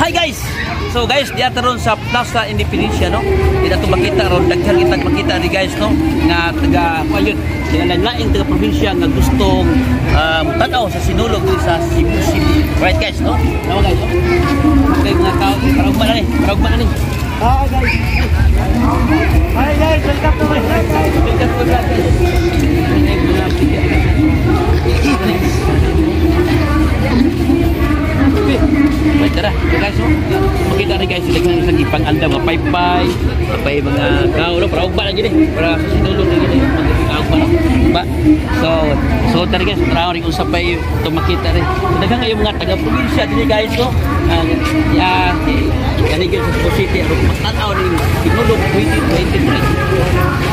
Hi guys! So guys, diya ron sa Plaza Independencia, no? Di na makita ron, daghan kitang makita ni guys, no? Nga taga ayun, sila laing taga probinsya nga gustong tan-aw sa Sinulog diri sa Cebu City. Right guys, no? Tama guys, no? Okay mga tao, paraugma na ni, paraugma na ni. Hi guys. Hi guys, welcome to my vlog. Welcome to my vlog, guys. Wait, tara. So guys, oh, makita rin guys, sila isang ipang-anda, mga paypay, pay mga kao, no? Para ugba lang gini, para sa Sinulog na gini, mag-ugba, no? Ugba. So tara guys, tara rin usap pay ito makita rin. So, daghan kayo mga taga-probinsya dili guys, no? Ya, kani gyud sa Cebu City, aron magtan-aw ning Sinulog 2023.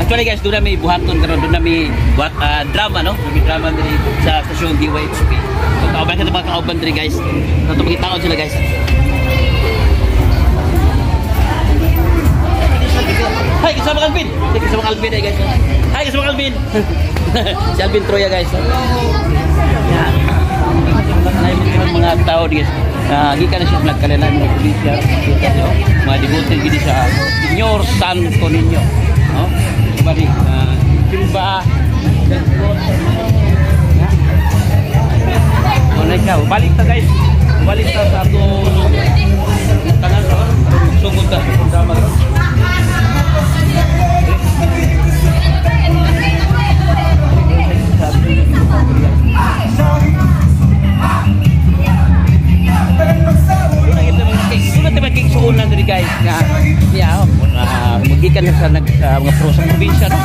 Actually guys, doon na may buhaton karon, doon na may buhat, drama, no? May drama diri sa stasyon DYHP. So kauban ka mga kauban diri guys. So makitaon sila guys. Hi, kasama ka Alvin. Hi, kasama ka Alvin eh, guys. Hi, kasama ka Alvin. Si Alvin Troya guys. Yan. Mga tao guys. Gikan na siya sa nagkalilan mga probinsya. Mga devoted gini sa Señor Santo Niño. No? Bari, timba. Wala siya. Balik ta guys. Balik ta sa ato tangan sa sugod ta sa drama. Una diri guys nga niya magikan na sa mga pro sa probinsya, no?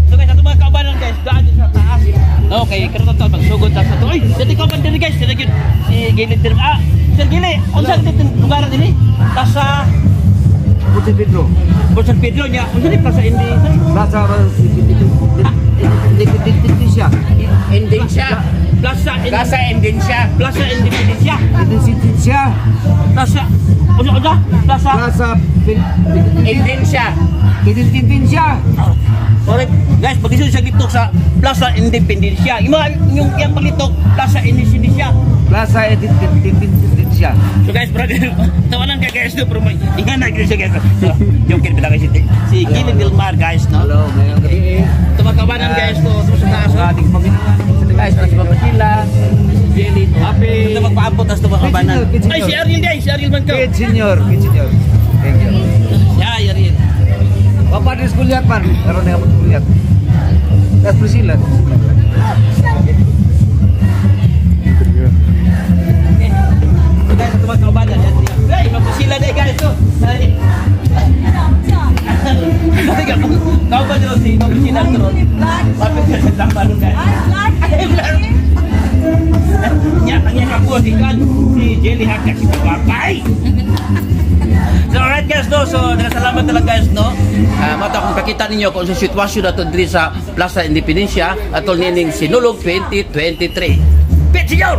So guys, ato mga kaubanan guys, daan sa taas. Okay, karon ta magsugod ta sa to. Oy, dito kauban diri guys, dili gyud si Gili diri. Ah, Sir Gili, unsa dito lugar dinhi? Plaza Port San Pedro. Port San Pedro nya. Unsa ni Plaza Indi? Plaza Independencia. Independencia. Plaza Plaza Independencia. Plaza Independencia. Independencia. Plaza unsa unsa? Plaza Plaza Independencia. Independencia. Alright, guys, pag-isod siya dito sa Plaza Independencia. Yung mga yung yang palitok, Plaza Independencia. Plaza Independencia. So guys, brother, tawanan ka guys, no, pero may ingana gyud siya guys. So, yung kin bilang si Gili Del Mar guys, no. Hello, ngayong gabi. Ito mga kabanan guys, to sa taas. Sa ating Panginoon. Guys, para sa Papasila, si Jelly, to. Happy. Ito magpaabot tas mga kabanan. Kid Ay, si Ariel guys, si Ariel man ka. Kid Senior, Kid Senior. Thank you. Si Ariel. Papa di kuliat man, karon nga kuliat. Tas Priscilla. Okay. So guys, ito mga kabanan. Hey, mapusila na guys to. Kauban nyo si Mapusila to. Mapit ka sa drama guys. Ay, vlog. Nya, ang ako si Kan, si Jelly Haka, si Papay. So alright guys, no, so salamat talaga guys, no. Mata kung kakita ninyo kung sa sitwasyon nato diri sa Plaza Independencia atol nining Sinulog 2023. Pit senyor.